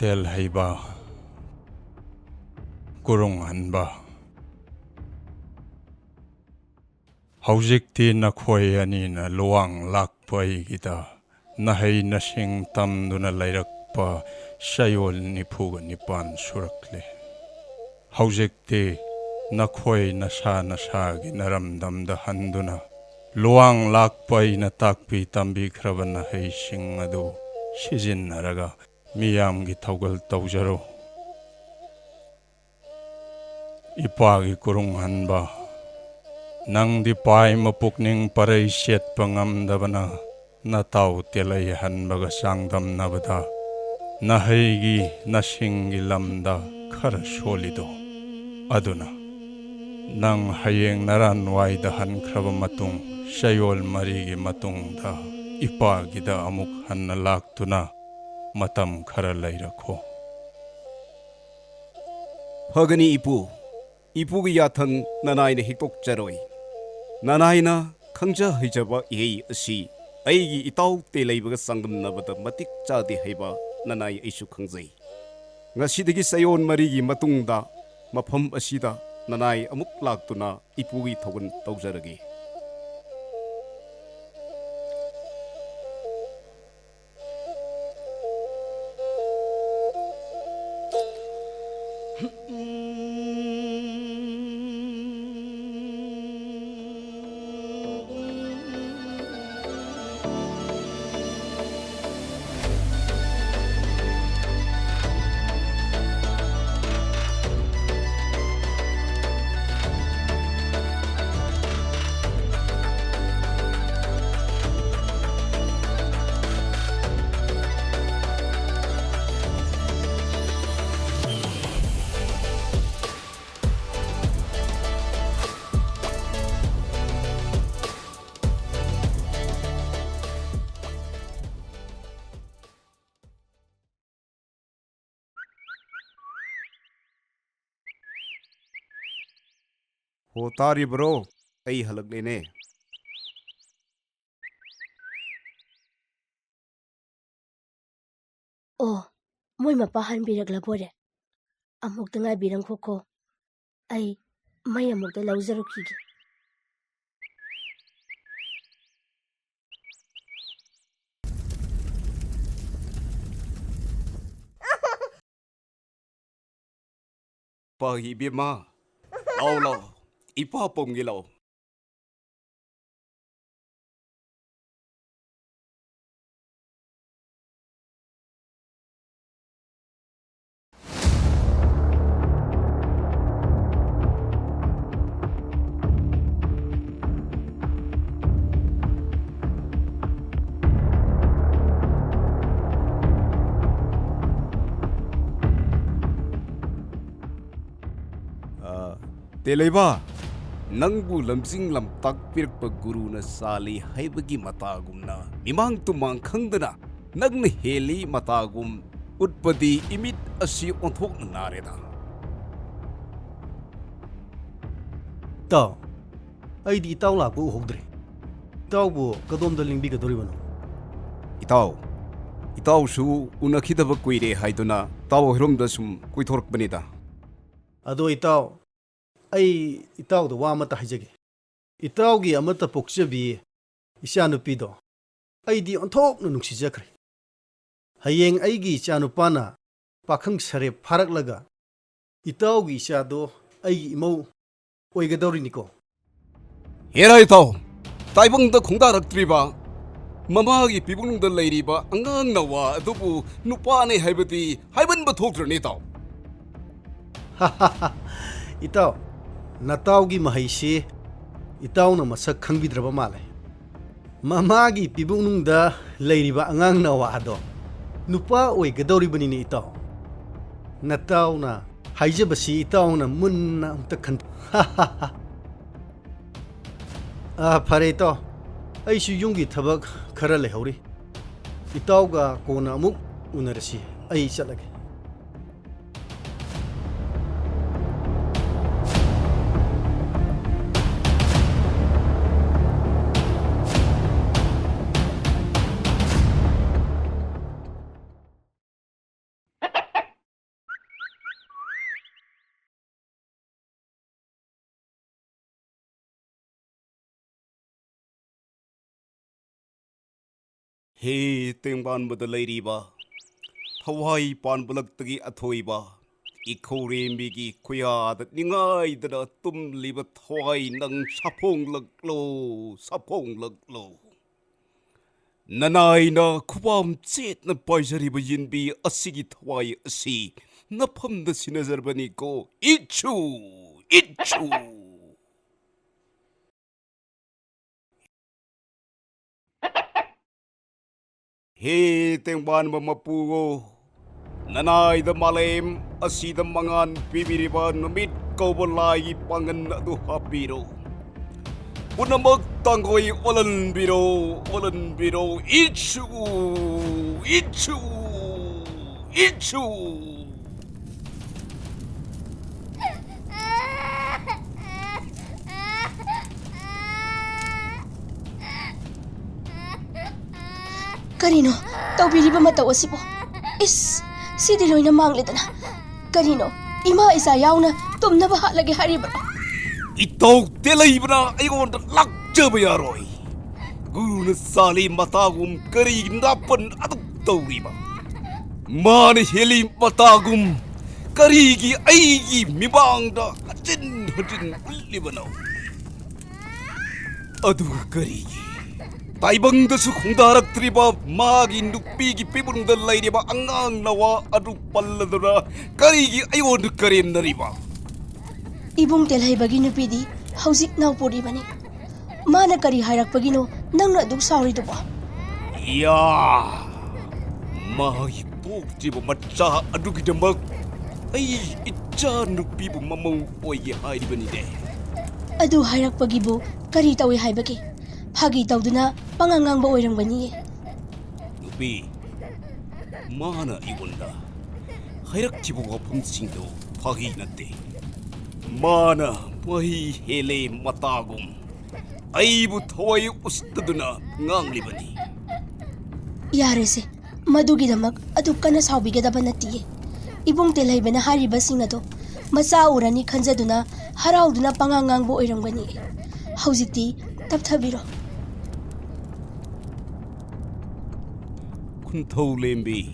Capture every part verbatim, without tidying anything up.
ꯇꯦꯜ ꯍꯩꯕ, ꯀꯨꯔꯨꯡ ꯍꯟꯕ꯫ ꯍꯧꯖꯤꯛꯇꯤ ꯅꯈꯣꯏ ꯑꯅꯤꯅ ꯂꯨꯋꯥꯡ ꯂꯥꯛꯄ ꯑꯩꯒꯤꯗ ꯅꯍꯩ ꯅꯁꯤꯡ ꯇꯝꯗꯨꯅ ꯂꯩꯔꯛꯄ ꯆꯌꯣꯜ ꯅꯤꯐꯨꯒ ꯅꯤꯄꯥꯟ ꯁꯨꯔꯛꯂꯦ꯫ ꯍꯧꯖꯤꯛꯇꯤ ꯅꯈꯣꯏ ꯅꯁꯥ ꯅꯁꯥꯒꯤ ꯅꯔꯝꯗꯝꯗ ꯍꯟꯗꯨꯅ ꯂꯨꯋꯥꯡ ꯂꯥꯛꯄ ꯑꯩꯅ ꯇꯥꯛꯄꯤ ꯇꯝꯕꯤꯈ꯭ꯔꯕ ꯅꯍꯩꯁꯤꯡ ꯑꯗꯨ ꯁꯤꯖꯤꯟꯅꯔꯒ ꯃꯤꯌꯥꯝꯒꯤ ꯊꯧꯒꯜ ꯇꯧꯖꯔꯣ꯫ ꯏꯄꯥꯒꯤ ꯀꯨꯔꯨꯡ ꯍꯟꯕ, ꯅꯪꯗꯤ ꯄꯥꯏꯃ ꯄꯨꯛꯅꯤꯡ ꯄꯔꯩ ꯆꯦꯠꯄ ꯉꯝꯗꯕꯅ ꯅꯇꯥꯎ ꯇꯦꯂꯩ ꯍꯟꯕꯒ ꯆꯥꯡꯗꯝꯅꯕꯗ ꯅꯍꯩꯒꯤ ꯅꯁꯤꯡꯒꯤ ꯂꯝꯗ ꯈꯔ ꯁꯣꯜꯂꯤꯗꯣ꯫ ꯑꯗꯨꯅ ꯅꯪ ꯍꯌꯦꯡ ꯅꯔꯥꯟꯋꯥꯏꯗ ꯍꯟꯈ꯭ꯔꯕ ꯃꯇꯨꯡ, ꯆꯌꯣꯜ ꯃꯔꯤꯒꯤ ꯃꯇꯨꯡꯗ ꯏꯄꯥꯒꯤꯗ ꯑꯃꯨꯛ ꯍꯟꯅ ꯂꯥꯛꯇꯨꯅ ꯃꯇꯝ ꯈꯔ ꯂꯩꯔꯈꯣ꯫ ꯐꯒꯅꯤ ꯏꯄꯨ꯫ ꯏꯄꯨꯒꯤ ꯌꯥꯊꯪ ꯅꯅꯥꯏꯅ ꯍꯤꯛꯇꯣꯛꯆꯔꯣꯏ꯫ ꯅꯅꯥꯏꯅ ꯈꯪꯖ ꯍꯩꯖꯕ ꯏꯍꯩ ꯑꯁꯤ ꯑꯩꯒꯤ ꯏꯇꯥꯎ ꯇꯦꯂꯩꯕꯒ ꯆꯥꯡꯗꯝꯅꯕꯗ ꯃꯇꯤꯛ ꯆꯥꯗꯦ ꯍꯥꯏꯕ ꯅꯅꯥꯏ ꯑꯩꯁꯨ ꯈꯪꯖꯩ꯫ ꯉꯁꯤꯗꯒꯤ ꯆꯌꯣꯜ ꯃꯔꯤꯒꯤ ꯃꯇꯨꯡꯗ ꯃꯐꯝ ꯑꯁꯤꯗ ꯅꯅꯥꯏ ꯑꯃꯨꯛ ꯂꯥꯛꯇꯨꯅ ꯏꯄꯨꯒꯤ ꯊꯧꯒꯜ ꯇꯧꯖꯔꯒꯦ꯫ ꯍꯣ, ꯇꯥꯔꯤꯕ꯭ꯔꯣ? ꯑꯩ ꯍꯜꯂꯛꯂꯦꯅꯦ꯫ ꯑꯣ, ꯑꯩꯈꯣꯏ ꯃꯄꯥ ꯍꯟꯕꯤꯔꯛꯂꯕꯣꯔꯦ? ꯑꯃꯨꯛꯇ ꯉꯥꯏꯕꯤꯔꯝꯈꯣꯀꯣ, ꯑꯩ ꯃꯩ ꯑꯃꯨꯛꯇ ꯂꯧꯖꯔꯨꯈꯤꯒꯦ꯫ ꯄꯥ ꯏꯕꯦꯝꯃ, ꯂꯥꯎ, ꯂꯥꯎ, ꯏꯄꯥ ꯄꯣꯝꯒꯦ ꯂꯥꯎ꯫ ꯑ, ꯇꯦꯂꯩꯕ, ꯅꯪꯕꯨ ꯂꯝꯖꯤꯡ ꯂꯝꯇꯥꯛꯄꯤꯔꯛꯄ ꯒꯨꯔꯨꯅ ꯆꯥꯜꯂꯤ ꯍꯥꯏꯕꯒꯤ ꯃꯇꯥꯒꯨꯝꯅ, ꯃꯤꯃꯥꯡ ꯇꯨꯃꯥꯡ ꯈꯪꯗꯅ ꯅꯪꯅ ꯍꯦꯜꯂꯤ ꯃꯇꯥꯒꯨꯝ ꯎꯠꯄꯗꯤ ꯏꯃꯤꯠ ꯑꯁꯤ ꯑꯣꯟꯊꯣꯛꯅ ꯅꯥꯔꯦꯗ꯫ ꯏꯇꯥꯎ, ꯑꯩꯗꯤ ꯏꯇꯥꯎ ꯂꯥꯛꯄ ꯎꯍꯧꯗ꯭ꯔꯦ꯫ ꯏꯇꯥꯎꯕꯨ ꯀꯗꯣꯝꯗ ꯂꯦꯡꯕꯤꯒꯗꯧꯔꯤꯕꯅꯣ? ꯏꯇꯥꯎ, ꯏꯇꯥꯎꯁꯨ ꯎꯅꯈꯤꯗꯕ ꯀꯨꯏꯔꯦ ꯍꯥꯏꯗꯨꯅ ꯏꯇꯥꯎ ꯍꯣꯏꯔꯣꯝꯗ ꯁꯨꯝ ꯀꯣꯏꯊꯣꯔꯛꯄꯅꯤꯗ꯫ ꯑꯗꯣ ꯏꯇꯥꯎ, ꯑꯩ ꯏꯇꯥꯎꯗ ꯋꯥ ꯑꯃꯇ ꯍꯥꯏꯖꯒꯦ꯫ ꯏꯇꯥꯎꯒꯤ ꯑꯃꯠꯇ ꯄꯣꯛꯆꯕꯤ ꯏꯆꯥꯅꯨꯄꯤꯗꯣ ꯑꯩꯗꯤ ꯑꯣꯟꯊꯣꯛꯅ ꯅꯨꯡꯁꯤꯖꯈ꯭ꯔꯦ꯫ ꯍꯌꯦꯡ ꯑꯩꯒꯤ ꯏꯆꯥꯅꯨꯄꯥꯅ ꯄꯥꯈꯪ ꯁꯔꯦꯞ ꯐꯥꯔꯛꯂꯒ ꯏꯇꯥꯎꯒꯤ ꯏꯆꯥꯗꯣ ꯑꯩꯒꯤ ꯏꯃꯧ ꯑꯣꯏꯒꯗꯧꯔꯤꯅꯤꯀꯣ꯫ ꯍꯦꯔꯥ ꯏꯇꯥꯎ, ꯇꯥꯏꯕꯪꯗ ꯈꯣꯡꯗꯥꯔꯛꯇ꯭ꯔꯤꯕ ꯃꯃꯥꯒꯤ ꯄꯤꯕꯨꯡꯗ ꯂꯩꯔꯤꯕ ꯑꯉꯥꯡ ꯅꯋꯥ ꯑꯗꯨꯕꯨ ꯅꯨꯄꯥꯅꯦ ꯍꯥꯏꯕꯗꯤ ꯍꯥꯏꯃꯟꯕ ꯊꯣꯛꯇ꯭ꯔꯅꯦ ꯏꯇꯥꯎ? ꯏꯇꯥꯎ, ꯅꯇꯥꯎꯒꯤ ꯃꯍꯩꯁꯤ ꯏꯇꯥꯎꯅ ꯃꯁꯛ ꯈꯪꯕꯤꯗ꯭ꯔꯕ ꯃꯥꯜꯂꯦ꯫ ꯃꯃꯥꯒꯤ ꯄꯤꯕꯨꯡꯅꯨꯡꯗ ꯂꯩꯔꯤꯕ ꯑꯉꯥꯡ ꯅꯋꯥꯗꯣ ꯅꯨꯄꯥ ꯑꯣꯏꯒꯗꯧꯔꯤꯕꯅꯤꯅꯦ ꯏꯇꯥꯎ꯫ ꯅꯇꯥꯎꯅ ꯍꯥꯏꯖꯕꯁꯤ ꯏꯇꯥꯎꯅ ꯃꯨꯟꯅ ꯑꯝꯇ ꯈꯟ-, ꯑꯥ, ꯐꯔꯦ ꯏꯇꯥꯎ, ꯑꯩꯁꯨ ꯌꯨꯝꯒꯤ ꯊꯕꯛ ꯈꯔ ꯂꯩꯍꯧꯔꯤ꯫ ꯏꯇꯥꯎꯒ ꯀꯣꯟꯅ ꯑꯃꯨꯛ ꯎꯅꯔꯁꯤ꯫ ꯑꯩ ꯆꯠꯂꯒꯦ꯫ ꯍꯦ ꯇꯦꯡꯕꯥꯟꯕꯗ ꯂꯩꯔꯤꯕ ꯊꯋꯥꯏ ꯄꯥꯟꯕ ꯂꯛꯇꯒꯤ ꯑꯊꯣꯏꯕ, ꯏꯈꯧꯔꯦꯝꯕꯤꯒꯤ ꯈꯨꯌꯥꯗ ꯅꯤꯡꯉꯥꯏꯗꯅ ꯇꯨꯝꯂꯤꯕ ꯊꯋꯥꯏ ꯅꯪ ꯁꯥꯐꯣꯡꯂꯛꯂꯣ, ꯁꯥꯐꯣꯡꯂꯛꯂꯣ꯫ ꯅꯅꯥꯏꯅ ꯈꯨꯕꯥꯝ ꯆꯦꯠꯅ ꯄꯥꯏꯖꯔꯤꯕ ꯌꯦꯟꯕꯤ ꯑꯁꯤꯒꯤ ꯊꯋꯥꯏ ꯑꯁꯤ ꯅꯐꯝꯗ ꯁꯤꯟꯅꯖꯔꯕꯅꯤꯀꯣ꯫ ꯏꯠꯁꯨ! ꯏꯠꯁꯨ! ꯍꯦ ꯇꯦꯡꯕꯥꯟꯕ ꯃꯄꯨ, ꯅꯅꯥꯏꯗ ꯃꯥꯂꯦꯝ ꯑꯁꯤꯗ ꯃꯉꯥꯟ ꯄꯤꯕꯤꯔꯤꯕ ꯅꯨꯃꯤꯠ ꯀꯧꯕ ꯂꯥꯏꯒꯤ ꯄꯥꯡꯒꯜ ꯑꯗꯨ ꯍꯥꯞꯄꯤꯔꯣ꯫ ꯄꯨꯝꯅꯃꯛ ꯇꯥꯡꯒꯣꯏ ꯑꯣꯜꯍꯟꯕꯤꯔꯣ, ꯑꯣꯜꯍꯟꯕꯤꯔꯣ꯫ ꯏꯠꯁꯨ! ꯏꯠꯁꯨ! ꯏꯠꯁꯨ! ꯀꯔꯤꯅꯣ ꯇꯧꯕꯤꯔꯤꯕ ꯃꯇꯧ ꯑꯁꯤꯕꯣ? ꯏꯁ, ꯁꯤꯗꯤ ꯂꯣꯏꯅ ꯃꯥꯡꯂꯦꯗꯅ꯫ ꯀꯔꯤꯅꯣ, ꯏꯃꯥ ꯏꯆꯥ ꯌꯥꯎꯅ ꯇꯨꯝꯅꯕ ꯍꯥꯠꯂꯒꯦ ꯍꯥꯏꯔꯤꯕ꯭ꯔꯣ? ꯏꯇꯧ ꯇꯦꯜꯍꯩꯕꯅ ꯑꯩꯉꯣꯟꯗ ꯂꯥꯛꯆꯕ ꯌꯥꯔꯣꯏ꯫ ꯒꯨꯔꯨꯅ ꯆꯥꯂꯤ ꯃꯇꯥꯒꯨꯝ ꯀꯔꯤ ꯅꯥꯄꯟ ꯑꯗꯨꯛ ꯇꯧꯔꯤꯕ? ꯃꯥꯅ ꯍꯦꯜꯂꯤ ꯃꯇꯥꯒꯨꯝ ꯀꯔꯤꯒꯤ ꯑꯩꯒꯤ ꯃꯤꯃꯥꯡꯗ ꯍꯟꯖꯤꯟ ꯍꯟꯖꯤꯟ ꯎꯠꯂꯤꯕꯅꯣ? ꯑꯗꯨꯒ ꯀꯔꯤꯒꯤ ꯇꯥꯏꯕꯪꯗꯁꯨ ꯈꯣꯡꯗꯥꯔꯛꯇ꯭ꯔꯤꯕ ꯃꯥꯒꯤ ꯅꯨꯄꯤꯒꯤ ꯄꯤꯕꯨꯡꯗ ꯂꯩꯔꯤꯕ ꯑꯉꯥꯡ ꯅꯋꯥ ꯑꯗꯨ ꯄꯜꯂꯗꯨꯅ ꯀꯔꯤꯒꯤ ꯑꯩꯉꯣꯟꯗ ꯀꯔꯦꯝꯅꯔꯤꯕ? ꯏꯕꯨꯡ ꯇꯦꯜꯍꯩꯕꯒꯤ ꯅꯨꯄꯤꯗꯤ ꯍꯧꯖꯤꯛ ꯅꯥꯎꯄꯨꯔꯤꯕꯅꯤ꯫ ꯃꯥꯅ ꯀꯔꯤ ꯍꯥꯏꯔꯛꯄꯒꯤꯅꯣ ꯅꯪꯅ ꯑꯗꯨꯛ ꯁꯥꯎꯔꯤꯗꯨꯕꯣ? ꯌꯥ! ꯃꯥꯒꯤ ꯄꯣꯛꯇ꯭ꯔꯤꯕ ꯃꯆꯥ ꯑꯗꯨꯒꯤꯗꯃꯛ ꯑꯩ ꯏꯆꯥ ꯅꯨꯄꯤꯕꯨ ꯃꯃꯧ ꯑꯣꯏꯒꯦ ꯍꯥꯏꯔꯤꯕꯅꯤꯅꯦ꯫ ꯑꯗꯨ ꯍꯥꯏꯔꯛꯄꯒꯤꯕꯨ ꯀꯔꯤ ꯇꯧꯏ ꯍꯥꯏꯕꯒꯦ? ꯐꯥꯒꯤ ꯇꯧꯗꯨꯅ ꯄꯉꯥꯡ ꯉꯥꯡꯕ ꯑꯣꯏꯔꯝꯒꯅꯤꯌꯦ꯫ ꯅꯨꯄꯤ, ꯃꯥꯅ ꯑꯩꯉꯣꯟꯗ ꯍꯥꯏꯔꯛꯈꯤꯕ ꯋꯥꯐꯝꯁꯤꯡꯗꯨ ꯐꯥꯒꯤ ꯅꯠꯇꯦ꯫ ꯃꯥꯅ ꯃꯍꯩ ꯍꯦꯜꯂꯦ ꯃꯇꯥꯒꯨꯝ ꯑꯩꯕꯨ ꯊꯋꯥꯏ ꯎꯁꯤꯠꯇꯗꯨꯅ ꯉꯥꯡꯂꯤꯕꯅꯤ꯫ ꯌꯥꯔꯦꯁꯦ, ꯃꯗꯨꯒꯤꯗꯃꯛ ꯑꯗꯨꯛ ꯀꯟꯅ ꯁꯥꯎꯕꯤꯒꯗꯕ ꯅꯠꯇꯤꯌꯦ꯫ ꯏꯕꯨꯡ ꯇꯦꯜꯍꯩꯕꯅ ꯍꯥꯏꯔꯤꯕꯁꯤꯡ ꯑꯗꯣ ꯃꯆꯥ ꯎꯔꯅꯤ ꯈꯟꯖꯗꯨꯅ ꯍꯔꯥꯎꯗꯨꯅ ꯄꯉꯥꯡ ꯉꯥꯡꯕ ꯑꯣꯏꯔꯝꯒꯅꯤ꯫ ꯍꯧꯖꯤꯛꯇꯤ ꯇꯞꯊꯕꯤꯔꯣ꯫ ꯈꯨꯟꯊꯧ ꯂꯦꯝꯕꯤ,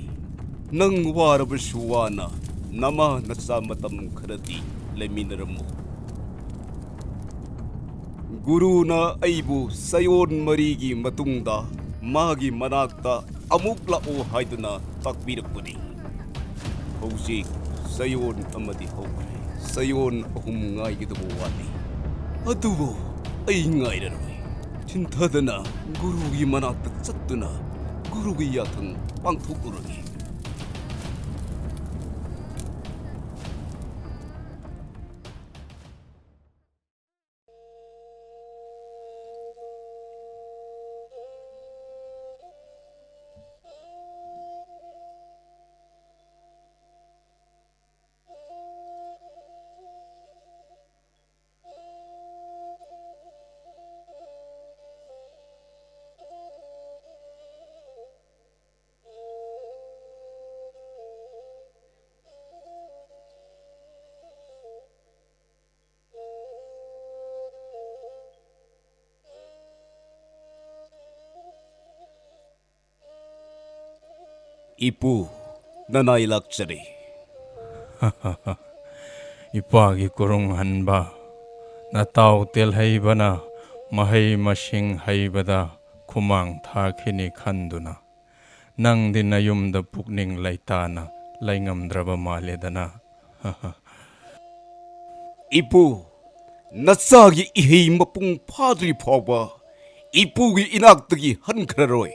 ꯅꯪ ꯋꯥꯔꯕꯁꯨ ꯋꯥꯅ ꯅꯃꯥ ꯅꯆꯥ ꯃꯇꯝ ꯈꯔꯗꯤ ꯂꯩꯃꯤꯟꯅꯔꯝꯃꯨ꯫ ꯒꯨꯔꯨꯅ ꯑꯩꯕꯨ ꯆꯌꯣꯜ ꯃꯔꯤꯒꯤ ꯃꯇꯨꯡꯗ ꯃꯥꯒꯤ ꯃꯅꯥꯛꯇ ꯑꯃꯨꯛ ꯂꯥꯛꯑꯣ ꯍꯥꯏꯗꯨꯅ ꯇꯥꯛꯄꯤꯔꯛꯄꯅꯤ꯫ ꯍꯧꯖꯤꯛ ꯆꯌꯣꯜ ꯑꯃꯗꯤ ꯍꯧꯈ꯭ꯔꯦ꯫ ꯆꯌꯣꯜ ꯑꯍꯨꯝ ꯉꯥꯏꯒꯗꯕ ꯋꯥꯠꯂꯤ꯫ ꯑꯗꯨꯕꯨ ꯑꯩ ꯉꯥꯏꯔꯔꯣꯏ꯫ ꯊꯤꯟꯊꯗꯅ ꯒꯨꯔꯨꯒꯤ ꯃꯅꯥꯛꯇ ꯆꯠꯇꯨꯅ ꯒꯨꯔꯨꯒꯤ ꯌꯥꯊꯪ ꯄꯥꯡꯊꯣꯛꯂꯨꯔꯒꯦ꯫ ꯏꯄꯨ, ꯅꯅꯥꯏ ꯂꯥꯛꯆꯔꯤ꯫ ꯏꯄꯥꯒꯤ ꯀꯣꯔꯨꯡ ꯍꯟꯕ, ꯅꯇꯥꯎ ꯇꯦꯜꯍꯩꯕꯅ ꯃꯍꯩ ꯃꯁꯤꯡ ꯍꯩꯕꯗ ꯈꯨꯃꯥꯡ ꯊꯥꯈꯤꯅꯤ ꯈꯟꯗꯨꯅ, ꯅꯪꯗꯤ ꯅꯌꯨꯝꯗ ꯄꯨꯛꯅꯤꯡ ꯂꯩꯇꯥꯅ ꯂꯩꯉꯝꯗ꯭ꯔꯕ ꯃꯥꯜꯂꯦꯗꯅ꯫ ꯏꯄꯨ, ꯅꯆꯥꯒꯤ ꯏꯍꯩ ꯃꯄꯨꯡ ꯐꯥꯗ꯭ꯔꯤ ꯐꯥꯎꯕ ꯏꯄꯨꯒꯤ ꯏꯅꯥꯛꯇꯒꯤ ꯍꯟꯈ꯭ꯔꯔꯣꯏ꯫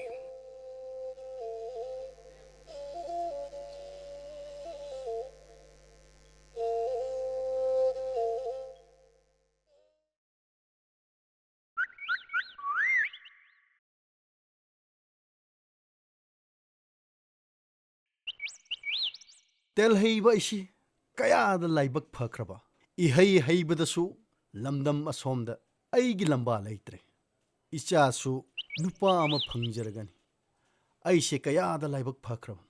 ꯇꯦꯜꯍꯩꯕ ꯑꯩꯁꯤ ꯀꯌꯥꯗ ꯂꯥꯏꯕꯛ ꯐꯈ꯭ꯔꯕ! ꯏꯍꯩ ꯍꯩꯕꯗꯁꯨ ꯂꯝꯗꯝ ꯑꯁꯣꯝꯗ ꯑꯩꯒꯤ ꯂꯝꯕꯥ ꯂꯩꯇ꯭ꯔꯦ꯫ ꯏꯆꯥꯁꯨ ꯅꯨꯄꯥ ꯑꯃ ꯐꯪꯖꯔꯒꯅꯤ꯫ ꯑꯩꯁꯦ ꯀꯌꯥꯗ ꯂꯥꯏꯕꯛ ꯐꯈ꯭ꯔꯕꯅꯣ!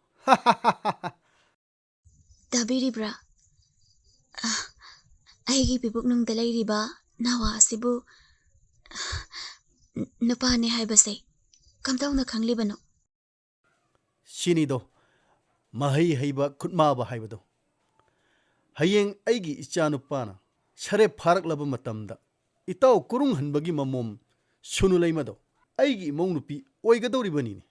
ꯇꯥꯕꯤꯔꯤꯕ꯭ꯔꯥ? ꯑ, ꯑꯩꯒꯤ ꯄꯤꯕꯨꯛꯅꯨꯡꯗ ꯂꯩꯔꯤꯕ ꯅꯋꯥ ꯑꯁꯤꯕꯨ, ꯑ, ꯅꯨꯄꯥꯅꯦ ꯍꯥꯏꯕꯁꯦ ꯀꯝꯗꯧꯅ ꯈꯪꯂꯤꯕꯅꯣ? ꯁꯤꯅꯤꯗꯣ ꯃꯍꯩ ꯍꯩꯕ ꯈꯨꯠꯃꯥꯕ ꯍꯥꯏꯕꯗꯣ꯫ ꯍꯌꯦꯡ ꯑꯩꯒꯤ ꯏꯆꯥꯅꯨꯄꯥꯅ ꯁꯔꯦꯞ ꯐꯥꯔꯛꯂꯕ ꯃꯇꯝꯗ ꯏꯇꯥꯎ ꯀꯨꯔꯨꯡꯍꯟꯕꯒꯤ ꯃꯃꯣꯝ ꯁꯨꯅꯨ ꯂꯩꯃꯗꯣ ꯑꯩꯒꯤ ꯏꯃꯧ ꯅꯨꯄꯤ ꯑꯣꯏꯒꯗꯧꯔꯤꯕꯅꯤꯅꯦ꯫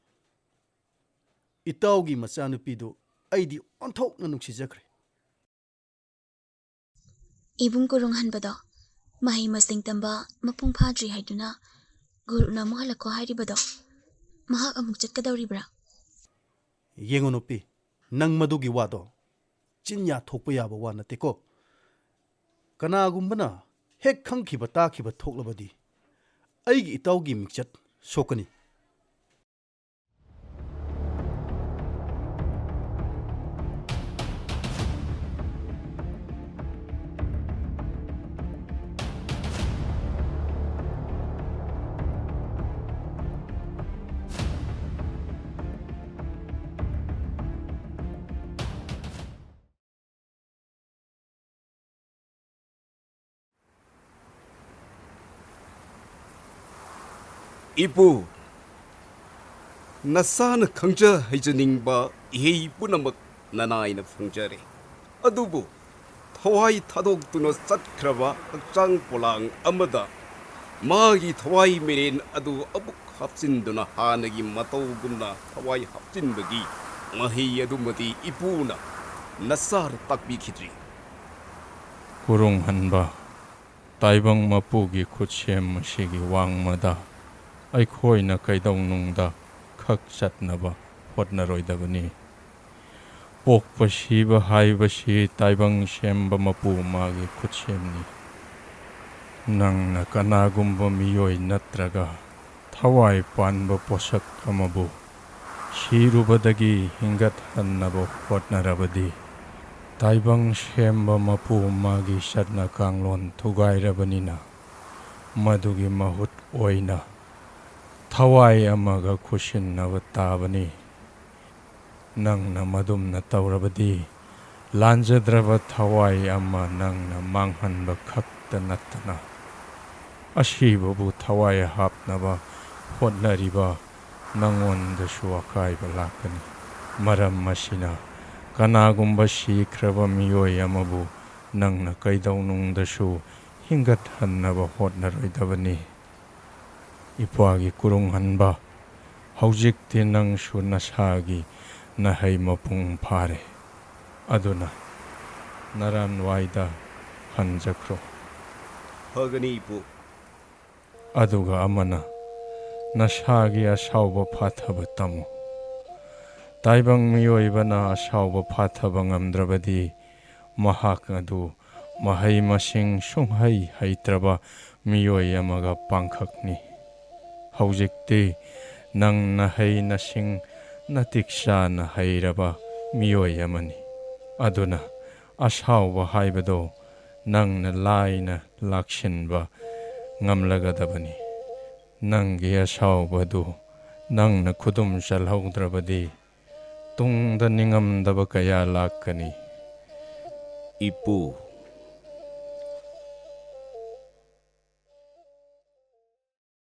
ꯏꯇꯥꯎꯒꯤ ꯃꯆꯥꯅꯨꯄꯤꯗꯨ ꯑꯩꯗꯤ ꯑꯣꯟꯊꯣꯛꯅ ꯅꯨꯡꯁꯤꯖꯈ꯭ꯔꯦ꯫ ꯏꯕꯨꯡ ꯀꯨꯔꯨꯡꯍꯟꯕꯗꯣ ꯃꯍꯩ ꯃꯁꯤꯡ ꯇꯝꯕ ꯃꯄꯨꯡ ꯐꯥꯗ꯭ꯔꯤ ꯍꯥꯏꯗꯨꯅ ꯒꯨꯔꯨꯅ ꯑꯃꯨꯛ ꯍꯜꯂꯛꯈꯣ ꯍꯥꯏꯔꯤꯕꯗꯣ, ꯃꯍꯥꯛ ꯑꯃꯨꯛ ꯆꯠꯀꯗꯧꯔꯤꯕ꯭ꯔꯥ? ꯌꯦꯡꯉꯨ ꯅꯨꯄꯤ, ꯅꯪ ꯃꯗꯨꯒꯤ ꯋꯥꯗꯣ ꯆꯤꯟꯌꯥ ꯊꯣꯛꯄ ꯌꯥꯕ ꯋꯥ ꯅꯠꯇꯦꯀꯣ꯫ ꯀꯅꯥꯒꯨꯝꯕꯅ ꯍꯦꯛ ꯈꯪꯈꯤꯕ ꯇꯥꯈꯤꯕ ꯊꯣꯛꯂꯕꯗꯤ ꯑꯩꯒꯤ ꯏꯇꯥꯎꯒꯤ ꯃꯤꯡꯆꯠ ꯁꯣꯛꯀꯅꯤ꯫ ꯏꯄꯨ, ꯅꯁꯥꯅ ꯈꯪꯖ ꯍꯩꯖꯅꯤꯡꯕ ꯏꯍꯩ ꯄꯨꯝꯅꯃꯛ ꯅꯅꯥꯏꯅ ꯐꯪꯖꯔꯦ꯫ ꯑꯗꯨꯕꯨ ꯊꯋꯥꯏ ꯊꯥꯗꯣꯛꯇꯨꯅ ꯆꯠꯈ꯭ꯔꯕ ꯍꯛꯆꯥꯡ ꯄꯣꯂꯥꯡ ꯑꯃꯗ ꯃꯥꯒꯤ ꯊꯋꯥꯏ ꯃꯤꯔꯦꯟ ꯑꯗꯨ ꯑꯃꯨꯛ ꯍꯥꯞꯆꯤꯟꯗꯨꯅ ꯍꯥꯟꯅꯒꯤ ꯃꯇꯧꯒꯨꯝꯅ ꯊꯋꯥꯏ ꯍꯥꯞꯆꯤꯟꯕꯒꯤ ꯃꯍꯩ ꯑꯗꯨꯃꯗꯤ ꯏꯄꯨꯅ ꯅꯆꯥꯗ ꯇꯥꯛꯄꯤꯈꯤꯗ꯭ꯔꯤ꯫ ꯀꯨꯔꯨꯡꯍꯟꯕ, ꯇꯥꯏꯕꯪ ꯃꯄꯨꯒꯤ ꯈꯨꯠꯁꯦꯝ ꯑꯁꯤꯒꯤ ꯋꯥꯡꯃꯗ ꯑꯩꯈꯣꯏꯅ ꯀꯩꯗꯧꯅꯨꯡꯗ ꯈꯛ ꯆꯠꯅꯕ ꯍꯣꯠꯅꯔꯣꯏꯗꯕꯅꯤ꯫ ꯄꯣꯛꯄ ꯁꯤꯕ ꯍꯥꯏꯕꯁꯤ ꯇꯥꯏꯕꯪ ꯁꯦꯝꯕ ꯃꯄꯨ ꯃꯥꯒꯤ ꯈꯨꯠꯁꯦꯝꯅꯤ꯫ ꯅꯪꯅ ꯀꯅꯥꯒꯨꯝꯕ ꯃꯤꯑꯣꯏ ꯅꯠꯇ꯭ꯔꯒ ꯊꯋꯥꯏ ꯄꯥꯟꯕ ꯄꯣꯠꯁꯛ ꯑꯃꯕꯨ ꯁꯤꯔꯨꯕꯗꯒꯤ ꯍꯤꯡꯒꯠꯍꯟꯅꯕ ꯍꯣꯠꯅꯔꯕꯗꯤ, ꯇꯥꯏꯕꯪ ꯁꯦꯝꯕ ꯃꯄꯨ ꯃꯥꯒꯤ ꯆꯠꯅ ꯀꯥꯡꯂꯣꯟ ꯊꯨꯒꯥꯏꯔꯕꯅꯤꯅ, ꯃꯗꯨꯒꯤ ꯃꯍꯨꯠ ꯑꯣꯏꯅ ꯊꯋꯥꯏ ꯑꯃꯒ ꯈꯨꯠꯁꯤꯟꯅꯕ ꯇꯥꯕꯅꯤ꯫ ꯅꯪꯅ ꯃꯗꯨꯝꯅ ꯇꯧꯔꯕꯗꯤ, ꯂꯥꯟꯖꯗ꯭ꯔꯕ ꯊꯋꯥꯏ ꯑꯃ ꯅꯪꯅ ꯃꯥꯡꯍꯟꯕ ꯈꯛꯇ ꯅꯠꯇꯅ, ꯑꯁꯤꯕꯕꯨ ꯊꯋꯥꯏ ꯍꯥꯞꯅꯕ ꯍꯣꯠꯅꯔꯤꯕ ꯅꯪꯉꯣꯟꯗꯁꯨ ꯑꯀꯥꯏꯕ ꯂꯥꯛꯀꯅꯤ꯫ ꯃꯔꯝ ꯑꯁꯤꯅ, ꯀꯅꯥꯒꯨꯝꯕ ꯁꯤꯈ꯭ꯔꯕ ꯃꯤꯑꯣꯏ ꯑꯃꯕꯨ ꯅꯪꯅ ꯀꯩꯗꯧꯅꯨꯡꯗꯁꯨ ꯍꯤꯡꯒꯠꯍꯟꯅꯕ ꯍꯣꯠꯅꯔꯣꯏꯗꯕꯅꯤ꯫ ꯏꯄ꯭ꯋꯥꯒꯤ ꯀꯨꯔꯨꯡꯍꯟꯕ, ꯍꯧꯖꯤꯛꯇꯤ ꯅꯪꯁꯨ ꯅꯁꯥꯒꯤ ꯅꯍꯩ ꯃꯄꯨꯡ ꯐꯥꯔꯦ꯫ ꯑꯗꯨꯅ ꯅꯔꯥꯟꯋꯥꯏꯗ ꯍꯟꯖꯈ꯭ꯔꯣ꯫ ꯐꯒꯅꯤ, ꯏꯄꯨ꯫ ꯑꯗꯨꯒ ꯑꯃꯅ, ꯅꯁꯥꯒꯤ ꯑꯁꯥꯎꯕ ꯐꯥꯊꯕ ꯇꯝꯃꯨ꯫ ꯇꯥꯏꯕꯪ ꯃꯤꯑꯣꯏꯕꯅ ꯑꯁꯥꯎꯕ ꯐꯥꯊꯕ ꯉꯝꯗ꯭ꯔꯕꯗꯤ, ꯃꯍꯥꯛ ꯑꯗꯨ ꯃꯍꯩ ꯃꯁꯤꯡ ꯁꯨꯡꯍꯩ ꯍꯩꯇ꯭ꯔꯕ ꯃꯤꯑꯣꯏ ꯑꯃꯒ ꯄꯥꯡꯈꯛꯅꯤ꯫ ꯍꯧꯖꯤꯛꯇꯤ ꯅꯪ ꯅꯍꯩ ꯅꯁꯤꯡ ꯅꯇꯤꯛ ꯆꯥꯅ ꯍꯩꯔꯕ ꯃꯤꯑꯣꯏ ꯑꯃꯅꯤ꯫ ꯑꯗꯨꯅ ꯑꯁꯥꯎꯕ ꯍꯥꯏꯕꯗꯣ ꯅꯪꯅ ꯂꯥꯏꯅ ꯂꯥꯛꯁꯤꯟꯕ ꯉꯝꯂꯒꯗꯕꯅꯤ꯫ ꯅꯪꯒꯤ ꯑꯁꯥꯎꯕꯗꯨ ꯅꯪꯅ ꯈꯨꯗꯨꯝ ꯆꯜꯍꯧꯗ꯭ꯔꯕꯗꯤ, ꯇꯨꯡꯗ ꯅꯤꯡꯉꯝꯗꯕ ꯀꯌꯥ ꯂꯥꯛꯀꯅꯤ꯫ ꯏꯄꯨ,